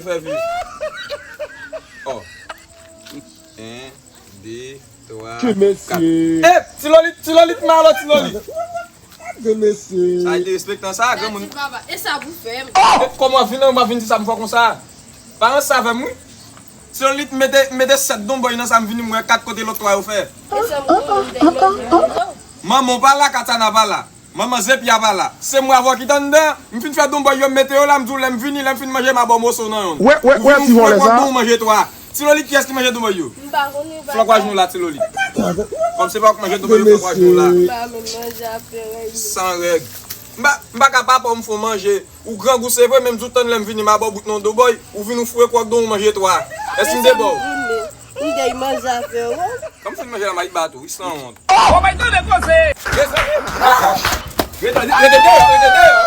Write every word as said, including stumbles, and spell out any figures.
Fè vi. Oh. En, de, twa, kat. Ke mesye. E, Ti Lolit, Ti Lolit, malo, Ti Lolit. Ke mesye. Sa e derespektan sa, granmoun. Mèsi, papa. E sa pou fè m. E, kòman w ap vin la, w ap vin di sa m fè konsa? Pa ranse avè m, wi. Ti Lolit mete, mete sèt donbòy nan sa m vini, m wè kat kote lòt twa yo fè. E sa m konnen, m te manje. Manman w pa la, Katana pa la. Manman Zepya pa la. Se mwen avè w ki t anndan. M fin fè donbòy yo, m mete yo la, m di w lè m vini, lè m fin manje, m a ba w moso nan yonn. Wè, wè, wè, ti vòlè sa. Ou vin mwen pran don, w manje twa. Ti Lolit, kiyès ki manje donbòy yo? M pa konnen, papa. Flòk wa jwenn w la, Ti Lolit. Kòm se pa w k manje donbòy yo, flòk wa jwenn w la. M pa menm manje avè w. San règ. M pa, m pa ka papa w m fè w manje. Ou grangou se vre, men m di w tann lè m vini, m a ba w bout nan donbòy. Ou vin ou foure kò ak don, ou manje twa. Èske m te ba w? M te manje avè w. Kòm fin manje la, m a ba tou, wi, sanwont. Oh my God, koze! Rete, rete, rete deyò, rete deyò.